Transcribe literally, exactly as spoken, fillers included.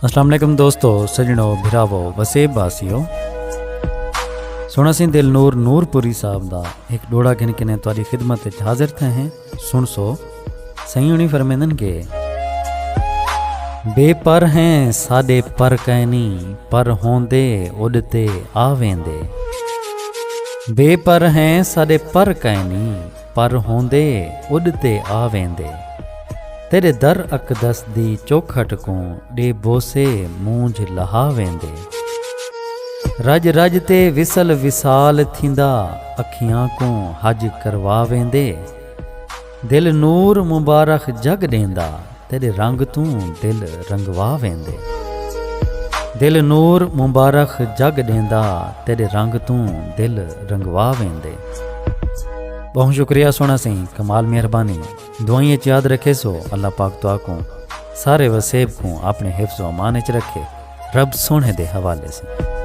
السلام علیکم دوستو، سڄݨو، بھراوو، وسیب واسیو۔ سݨاں سئیں دل نور نور پوری صاحب دا ہک ݙوہڑا گھن کنے تہاݙی خدمت وچ حاضر تھئے ہیں۔ سݨسو، سئیں ہوݨی فرمیندن کہ بے پر ہیں ساݙے پر کائنی، پر ہوندے اݙ تے آ ویندے۔ بے پر ہیں ساݙے پر کائنی، پر ہوندے اݙ تے آ ویندے۔ تیݙے در اقدس دی چوکھٹ کوں ݙے بوسے مونجھ لہا ویندے۔ رڄ رڄ تے وصل وصال تھیندا، اکھیاں کوں حج کروا ویندے۔ دل نور مبارک جڳ ݙیندا، تیݙے رنگ توں دل رنگوا ویندے۔ دل نور مبارک جڳ ݙیندا، تیݙے رنگ توں دل رنگوا ویندے۔ ٻہوں شکریہ سوہݨا سئیں، کمال مہربانی۔ دعائیں اچ یاد رکھیسو، اللہ پاک تہاکوں سارے وسیب کوں اپݨے حفظ و امان اچ رکھے۔ رب سوہݨے دے حوالے سئیں۔